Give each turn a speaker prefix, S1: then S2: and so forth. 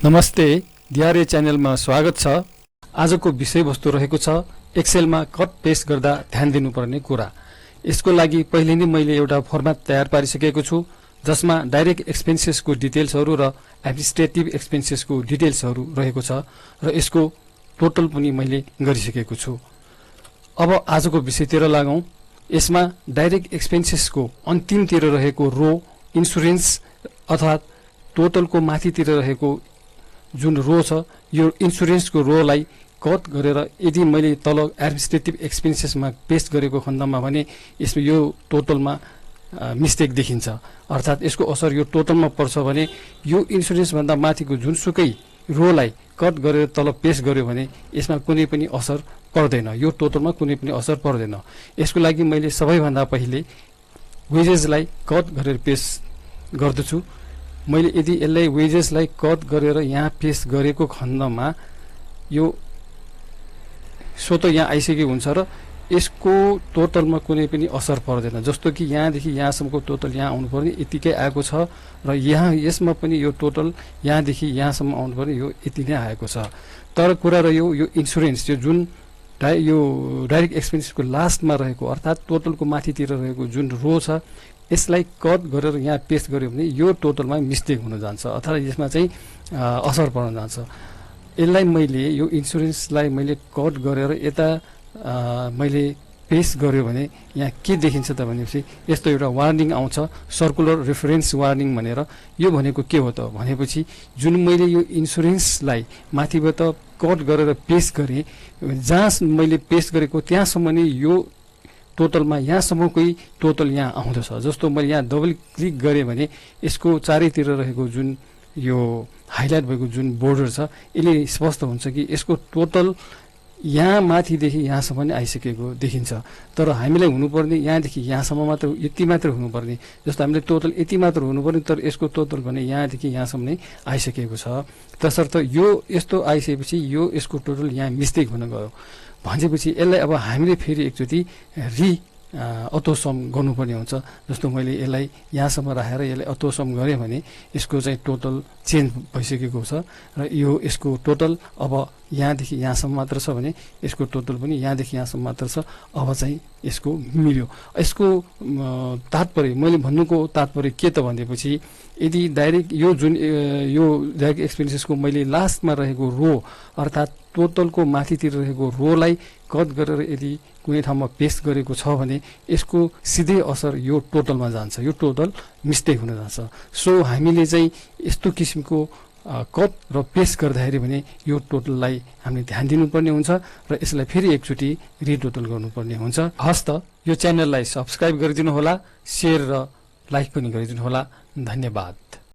S1: नमस्ते, दियारे च्यानलमा स्वागत छ। आजको विषयवस्तु रहेको छ एक्सेलमा कट पेस्ट गर्दा ध्यान दिनुपर्ने कुरा। यसको लागि पहिले नै मैले एउटा फर्मेट तयार पारिसकेको छु जसमा डाइरेक्ट एक्सपेन्सेसको डिटेल्सहरू र एडमिनिस्ट्रेटिभ एक्सपेन्सेसको डिटेल्सहरू रहेको छ र यसको टोटल पनि मैले गरिसकेको छु। अब आजको विषयतिर लागौं। यसमा डाइरेक्ट एक्सपेन्सेसको अन्तिमतिर रहेको रो इन्सुरेन्स अर्थात् टोटलको माथितिर रहेको जुन रो छ यो इन्सुरेन्सको रोलाई कट गरेर यदि मैले तल एडमिनिस्ट्रेटिभ एक्सपेन्सेसमा पेस्ट गरेको खण्डमा भने यसमा यो टोटलमा मिस्टेक देखिन्छ। अर्थात् यसको असर यो टोटलमा पर्छ भने यो इन्सुरेन्सभन्दा माथिको जुनसुकै रोलाई कट गरेर तल पेस्ट गर्यो भने यसमा कुनै पनि असर पर्दैन, यो टोटलमा कुनै पनि असर पर्दैन। यसको लागि मैले सबैभन्दा पहिले वेजेसलाई कट गरेर पेस्ट गर्दछु। मैले यदि यसलाई वेजेसलाई कट गरेर यहाँ पेस्ट गरेको खण्डमा यो स्वतः यहाँ आइसकेको हुन्छ र यसको टोटलमा कुनै पनि असर पर्दैन। जस्तो कि यहाँदेखि यहाँसम्मको टोटल यहाँ आउनुपर्ने यतिकै आएको छ र यहाँ यसमा पनि यो टोटल यहाँदेखि यहाँसम्म आउनुपर्ने यो यति नै आएको छ। तर कुरा रह्यो यो इन्सुरेन्स यो जुन यो डाइरेक्ट एक्सपेन्सेसको लास्टमा रहेको अर्थात् टोटलको माथितिर रहेको जुन रो छ यसलाई कट गरेर यहाँ पेस्ट गर्यो भने यो टोटलमा मिस्टेक हुन जान्छ अथवा यसमा चाहिँ असर पर्न जान्छ। यसलाई मैले यो इन्सुरेन्सलाई मैले कट गरेर यता मैले पेस्ट गर्यो भने यहाँ के देखिन्छ त भनेपछि यस्तो एउटा वार्निङ आउँछ, सर्कुलर रेफरेन्स वार्निङ भनेर। यो भनेको के हो त भनेपछि जुन मैले यो इन्सुरेन्सलाई माथिबाट कट गरेर पेस्ट गरेँ, जहाँ मैले पेस्ट गरेको त्यहाँसम्म नै यो टोटलमा यहाँसम्मकै टोटल यहाँ आउँदछ। जस्तो मैले यहाँ डबल क्लिक गरेँ भने यसको चारैतिर रहेको जुन यो हाइलाइट भएको जुन बोर्डर छ यसले स्पष्ट हुन्छ कि यसको टोटल यहाँ माथिदेखि यहाँसम्म नै आइसकेको देखिन्छ। तर हामीलाई हुनुपर्ने यहाँदेखि यहाँसम्म मात्र यति मात्र हुनुपर्ने, जस्तो हामीले टोटल यति मात्र हुनुपर्ने तर यसको टोटल भने यहाँदेखि यहाँसम्म नै आइसकेको छ। तसर्थ यो यस्तो आइसकेपछि यो यसको टोटल यहाँ मिस्टेक हुन गयो भनेपछि यसलाई अब हामीले फेरि एकचोटि अटोसम गर्नुपर्ने हुन्छ। जस्तो मैले यसलाई यहाँसम्म राखेर यसलाई अटोसम गरेँ भने यसको चाहिँ टोटल चेन्ज भइसकेको छ र यो यसको टोटल अब यहाँदेखि यहाँसम्म मात्र छ भने यसको टोटल पनि यहाँदेखि यहाँसम्म मात्र छ। अब चाहिँ यसको मिल्यो। यसको तात्पर्य मैले भन्नुको तात्पर्य के त भनेपछि यदि डाइरेक्ट यो जुन यो डाइरेक्ट एक्सपेन्सेसको मैले लास्टमा रहेको रो अर्थात् टोटलको माथितिर रहेको रोलाई कट गरेर यदि कुनै ठाउँमा पेस्ट गरेको छ भने यसको सिधै असर यो टोटलमा जान्छ, यो टोटल मिस्टेक हुन जान्छ। सो हामीले चाहिँ यस्तो किसिमको कट र पेस्ट गर्दाखेरि भने यो टोटललाई हामीले ध्यान दिनुपर्ने हुन्छ र यसलाई फेरि एकचोटि रिटोटल गर्नुपर्ने हुन्छ। हस्त यो च्यानललाई सब्स्क्राइब गरिदिनु होला, सेयर र लाइक पनि गरिदिनु होला। धन्यवाद।